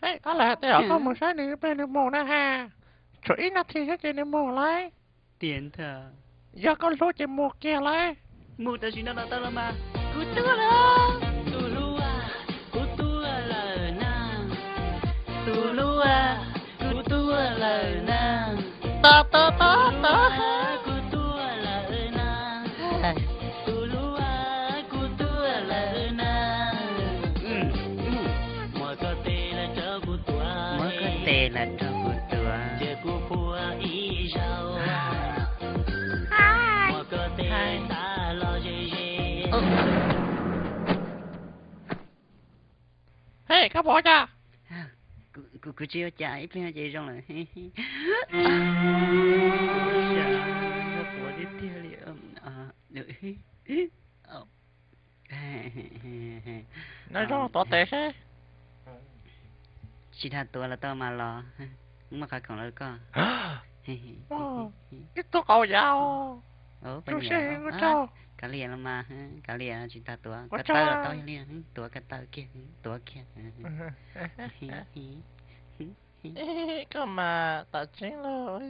Koj lam hais tias koj mus saib nws plig nws mus na ha. Tshuav ib nas this xwb ces nws mus lawm. Tiag ntag. Yog koj hlub ces mus kiag lawm. Mus tam sim no los tau los mas. Kuv tuaj lawm. Tus hlub, kuv tuaj lawm na. Tus hlub, kuv tuaj lawm na. Tos, tos, tos, tos. Kuv tuaj lawm na. Tus hlub, kuv tuaj lawm na. Muab koj tes los rau kuv tuav, muab koj tes los rau kuv tuav, cia kuv qhuas ib zaug. Muab koj tes tsa los ze ze. Hej, koj pom cas? Kuv, kuv tsis ua cas, ib pliag ces zoo lawm. Yog puav tiag tiag li. Nyob zoo, tuav tes seb. Tsis tas tuav los tau mas los, muaj qhov khoom rau koj. Ib tug qau yau. Tub seb, kav liam los mas, kav liam, tsis tas tuav ko taw los tau li, tuav ko taw kiag, tuav kiag. Koj mas tam tseeb lauj,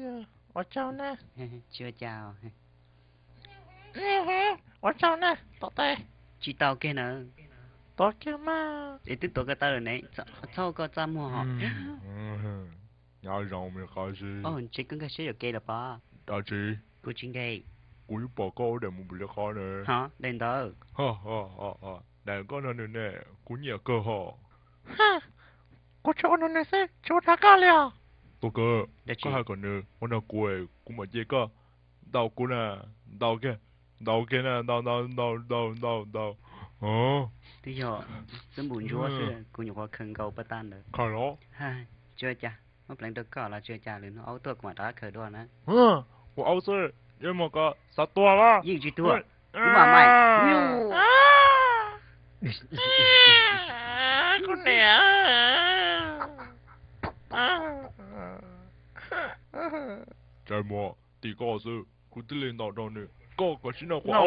ua tsaug na. Tsis ua cas. Ua tsaug na, tom tes. Tsis tau kiag na. Tuav kiag mas. Es twb tuav ko taw lawm ne, txhob koj txaj muag hos. Nyob zoo me qhov si. Ntshe koj nkag siab yuam kev lawm pob. Dab tsi? Kuv tsis nkeeg. Kuv yeej pom koj ua daim mus npaum li qhov na. Hov, daim ntawd. Daim koj nrog nws ne, kuv nyiam kawg hos. Kuv tsuas ua nrog nws xwb, tsis ua nrog koj li os. Tuam kawg, koj hais kom nws ua nrog kuv, kuv mam cia koj ntaus kuv na, ntaus kiag, ntaus kiag na, ntaus ntaus ntaus ntaus ntaus ntaus. Twb yog xwb npum ntsuab xwb, kuv nyuam qhuav khaws nkaus paj tag ntawd. Tsis ua cas, muab pleev rau koj los tsis ua cas, lwm hnub aub tuaj kuv mam rov qab khaws dua na. Ua aub xwb, yuav mus ko xav tuag los? Yeej tsis tuag, kuv mam mai. Kuv niam. Tsis muaj, tim koj xwb, kuv thiaj li ntaus rau nws, koj kom sib noj quav.